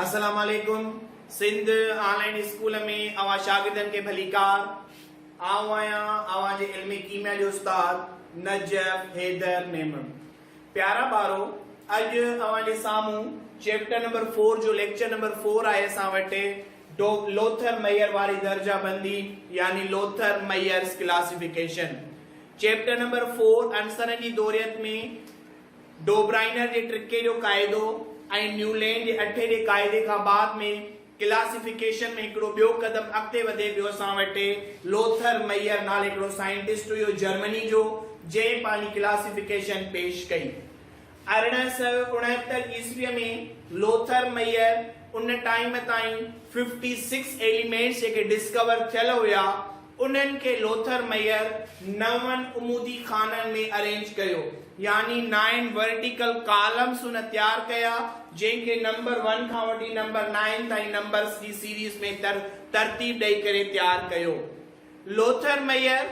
السلام عليڪم سنڌ آن line school ۾ اوهان شاگردن کي ڀليڪار. آئون آهيان اوهان جي علم ڪيميا جو استاد نجف حيدر ميمڻ. پيارا ٻارو اڄ اوهان جي سامهون چيپٽر نمبر فور جو ليڪچر نمبر فور آهي اسان وٽ لوٿر ميئر واري درجه بندي يعني Lothar Meyer's classification. Chapter number four عنصرن جي دوريت ۾ ڊوبرائنر جي ٽرڪي جو قاعدو ۽ نيولينڊ جي اٺي جي قاعدي کان بعد ۾ ڪلاسيفڪيشن ۾ هڪڙو ٻيو قدم اڳتي وڌي پيو اسان وٽ لوٿر ميئر نالي هڪڙو سائنٽسٽ هيو جرمني جو جنهن پنهنجي ڪلاسيفڪيشن پيش ڪئي. 1869 عيسويء ۾ لوٿر ميئر ان ٽائيم تائين ففٽي سڪس ايليمينٽس جيڪي ڊسڪور ٿيل هيا انهن کي لوٿر ميئر نون عمودي خانن ۾ ارينج ڪيو يعني نائن ورٽيڪل ڪالمس هن تيار ڪيا جنهن کي نمبر ون کان وٺي نمبر نائن تائين نمبرس جي سيريز ۾ ترتيب ڏئي ڪري تيار ڪيو. لوٿر ميئر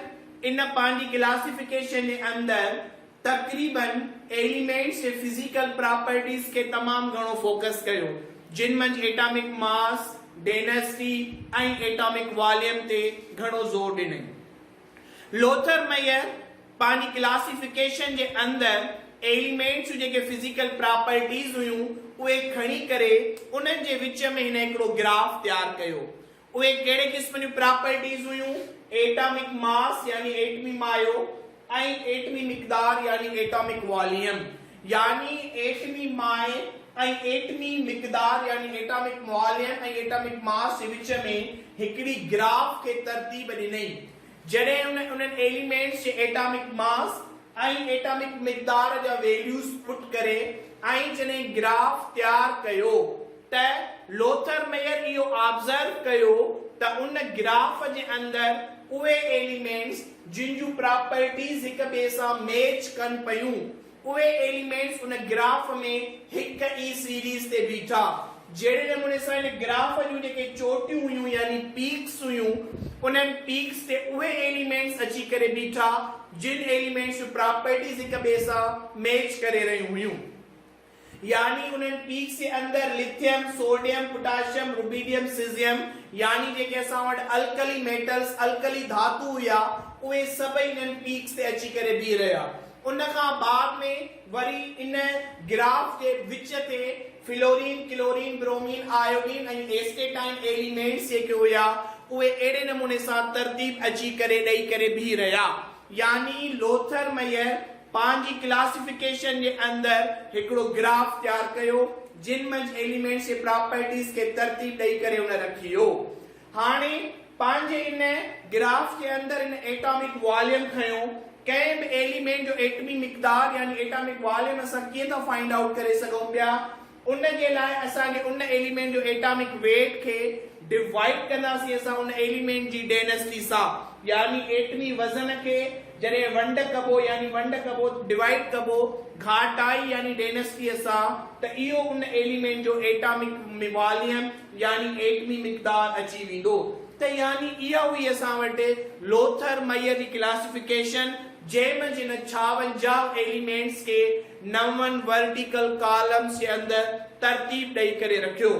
ان پنهنجي ڪلاسيفڪيشن جي اندر تقريبن ايليمينٽس جي فزيڪل پراپرٽيز کي تمام گهڻو فوڪس ڪيو جن منجهه atomic mass, density ۽ atomic volume تي گهڻو زور ڏنائين. لوٿر ميئر پنهنجي ڪلاسيفڪيشن جي اندر ايليمينٽس جون جيڪي فزيڪل پراپرٽيز هيون اهي کڻي ڪري انهن جي وچ ۾ هن هڪڙو گراف تيار ڪيو اهي ڪهڙي قسم جون پراپرٽيز هيون؟ ايٽامڪ ماس يعني ايٽمي مايو ۽ ايٽمي مقدار يعني ايٽامڪ واليم يعني ايٽمي مائع ۽ ايٽمي مقدار يعني ايٽامڪ واليم ۽ ايٽامڪ ماس جي وچ ۾ هڪڙي گراف کي ترتيب ڏنئي. جڏهن ان انهن ايليمينٽس جي ايٽامڪ ماس ۽ ايٽامڪ مقدار جا ويليوز پٽ ڪري ۽ جڏهن گراف تيار ڪيو ته لوٿر ميئر اهو آبزرو ڪيو ته ان گراف جي اندر اهي ايليمينٽس جن جون پراپرٽيز هڪ ٻئي سان ميچ ڪن پيون اهي ايليمينٽس ان گراف ۾ هڪ ئي سيريز تي بيٺا. جهڙي نموني سان ان گراف جون جيڪي چوٽيون هيون يعني پيڪس هيون انهن پيڪس تي اهي ايليمينٽس اچي ڪري بيٺا جن ايليمينٽس جون پراپرٽيز هڪ ٻئي سان ميچ ڪري رهيون هيون. يعني انهن پيڪس جي اندر lithium, sodium, potassium, rubidium, caesium يعني جيڪي اسان وٽ الڪلي ميٽلز، الڪلي ڌاتو هيا اهي سڀئي انهن پيڪس تي اچي ڪري بيهي رهيا. ان کان بعد ۾ وري ان گراف جي وچ تي fluorine, chlorine, bromine, iodine ۽ astatine elements جيڪي هيا اهي اهڙي نموني سان ترتيب اچي ڪري ڏئي ڪري بيهي رهيا. يعني لوٿر ميئر پنهنجي ڪلاسيفڪيشن جي اندر هڪڙو گراف تيار ڪيو جن منجهه ايليمينٽس جي پراپرٽيز کي ترتيب ڏئي ڪري ان رکيو. هاڻي پنهنجي ان گراف جي اندر ان ايٽامڪ واليم کنيو. ڪنهن به ايليمينٽ جو ايٽمي مقدار يعني ايٽامڪ واليم اسان ڪيئن ٿا فائنڊ آئوٽ ڪري سگهون پيا؟ ان جي لاء اسان کي ان ايليمينٽ جو ايٽامڪ ويٽ کي ڊوائيڊ ڪنداسين اسان ان ايليمينٽ جي ڊينسٽي سان يعني ايٽمي وزن کي جڏهن ونڊ ڪبو يعني ونڊ ڪبو ڊوائيڊ ڪبو گهاٽائي يعني ڊينسٽي سان ته اهو ان ايليمينٽ جو ايٽامڪ واليم يعني ايٽمي مقدار اچي ويندو ته يعني اها هئي اسان وٽ لوٿر ميئر جي ڪلاسيفڪيشن جنهن منجهه هن 56 ايليمينٽس کي نون ورٽيڪل ڪالمز جي اندر ترتيب ڏئي ڪري رکيو.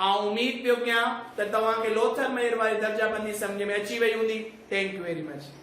آئون اميد پيو ڪيان ته توهان کي لوٿر ميئر واري درجه بندي سمجهه ۾ اچي وئي هوندي. Thank you very much.